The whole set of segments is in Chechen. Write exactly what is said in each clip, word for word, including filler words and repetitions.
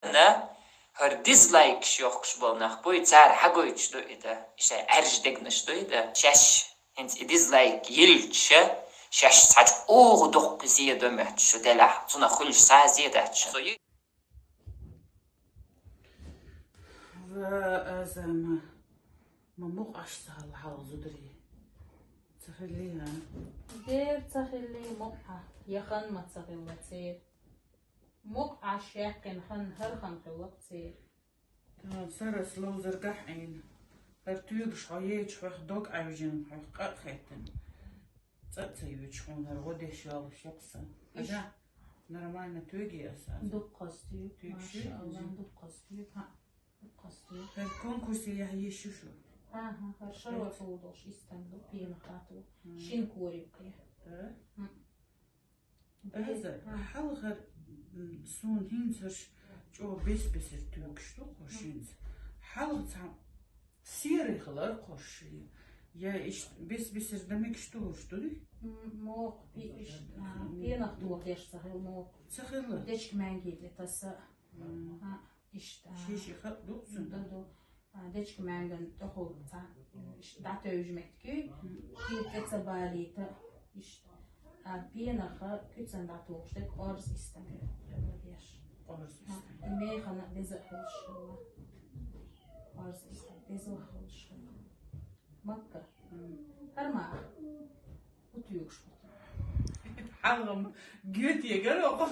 На, хӀара дизлайкаш йохкуш болу нах буй, цара хьагойтуш ду и дан, и шайн Ӏаьржа дегнаш ду и дан. Шаьш хӀинца и дизлайк йиллича, шаьш цхьа чӀогӀа дуккха зен до моьттуш шу делахь, цунах хуьлуш схьа а зен дац шу. Ва аза ма, ма мукъа Ӏаш ца хилла хьалха зударий. Ца хилли, а? Дера ца хилли мукъа, я хан ма ца хилла церан. Мукъа Ӏаш яьккхина хан, хӀара хан хилла-кх церан. Та сарас ловзаргахь Ӏийна. ХӀара туьйгаш хьо ечу хьох дог Ӏаьвжина, хьох къа а хеттина. ЦӀа а ца юьйцуш хьуна хӀара гӀо деш йолуш яц сан. Хьажа, нормально туьйгий аса? Дуккхаза туьйгу, машаалла, дуккхаза туьйгу. ХӀаъ, дуккхаза туьйгу. ХӀара конкурсе яхьа йиш ю шу? ХӀан-хӀа, хӀара шаро чула долуш истан ду, пенах тӀе а тоху. Шина кора ю-кх и. Да? Хьажа, хьалхара, м, суна хӀинца хӀорш чӀогӀа бес-бесара туьйгаш ду хӀорш хӀинца. Хьалха цхьа серый хилар хӀорш. Я иштта бес-бесара дан мегаш ду хӀорш, дуй? М, мохк пи-, иш-, а, пенах тоха деш ца хилла мохк. Ца хилла? Дечка маьнги тӀе таса. М. А, иштта. Ши-ши хатӀ ду цунна? Ду, ду. А, дечка маьнган тӀехула цхьа, иштта дӀатевжа меттиг юй, и тӀе ца балийта, иштта. А, пенах куьцан дӀатухуш дерг орза истан хир деш. Орза истан. А, и механа деза а хуьлуш хилла. Орза истан деза а хуьлуш хилла. Макка. ХӀара ма аха. ХӀу туьйгуш бу. Хьалха-м гоьтегар оха.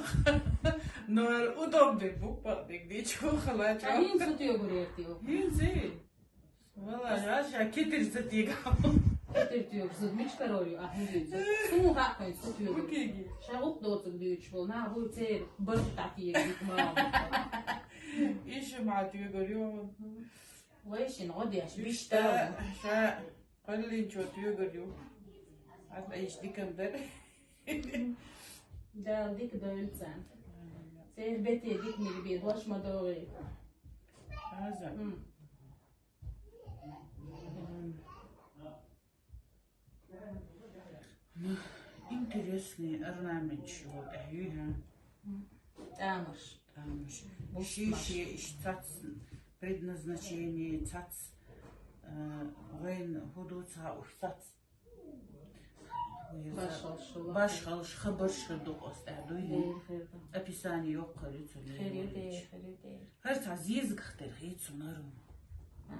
Но удобный бу, бакъдерг дийчу хала чӀогӀа. ХӀинца хӀу туьйгур яра те оха? ХӀинца. Валлахьи, ша кетар ца тегахь. Кетар туьйгуш, зуда мича карор ю, ахь хӀун дуьйцу? Суна хаьа хӀинца хӀу туьйгур. Ша гӀуллакх доцург дуьйцуш волу, нах буй церан барт дӀатегийта ма. Иша ма туьйгур ю. Вай шин гӀо деш, биштта. Ша Кхоьллинчо туьйгур ю. Аса айша дикан дара. Дала дика дойла царна. Церан бете дика мила бен, дош ма догӀий. Аза. М. Интересный орнаменташ йолу тӀехь юй, хӀа? ТӀамаш. ТӀамаш. Ши-ши иштта цац предназначение, цац, э, вайн хӀу ду ца уж цац. Башхалш ду. Башхалш, хабарш хир ду къоста, дуй? Дера хир ду. Описание йоккхур ю цу. Хир ю, дера, хир ю, дера. ХӀара цхьа зезагах тера хи цунару. А.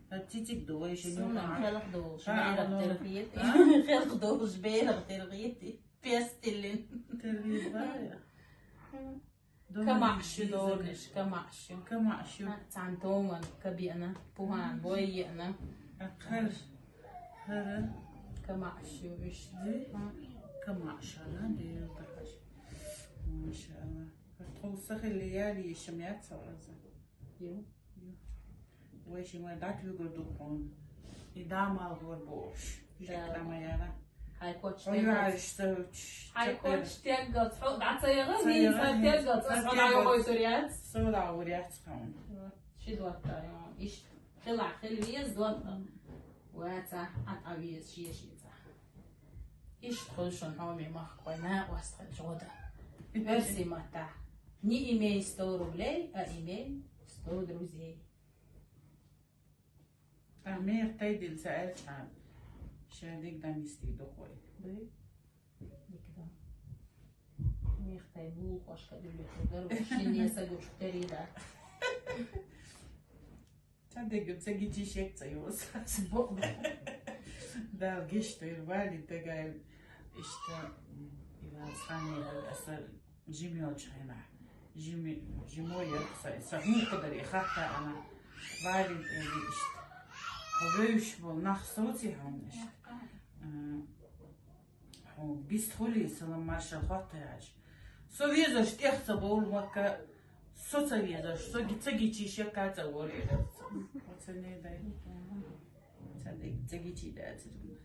ХӀара цициг ду вай ши. Суна хелха долуш, берах тера хи. А? Хелха долуш, берах тера хи. Пестилин. Тера хи бара. КамаӀаш ю догаш, камаӀаш ю. КамаӀаш ю. Цхьана томан кабиана, пухана бой еана. ХӀара, хӀара. КамаӀаш ю уьш. КамаӀаш ала, дера хаш. Машаалла. ХӀара тхо сахилли яли ешам яц хьо аза. Ю. Ю. Вай ши ма дӀатуьйгур ду хьуна. И дамал гӀор бош. Да. Шекла ма яра. Хьай кочу теггац. Хьай кочу теггац, хьо дӀа ца яга, ца яга, ца теггац, ца ца теггац. ДӀагӀойтур яц. Со дӀагӀур яц хьуна. Ши дотта, иш хила, хила веза дотта. Ва ца, а, а веза, ши, ши ца. Иштта хуьлу шуна хьоме махкахой, накъост хилча гӀо дан. Оьрсийн маттахь: не имей сто рублей, а имей сто друзей. А мех тайдина ца аьлча, ша диг дан мистий дукхой. Диг дан. Мех тай булкъошка дуьллехур дара, шинне са гучух терий дар. Ца дегу, ца гичи шек ца юс. Бо-, бо. Дала гиш тойр вали дагай ишта, м, ила цхьанне аса жимёчу хьайна. Жими-, жимо яр са, са хӀун кадар и хатта ана. Вали эли ишта. Хьо вевш бол нах соци хьанна ишта. М, Хьо бистхули салам маршал хӀоттаяш. Со везаш тӀех ца бовлу макка, со ца везаш, со ги-, ца гичи шекка ца вор. Оцане дай. Ца ди-, ца гичи да ца ду.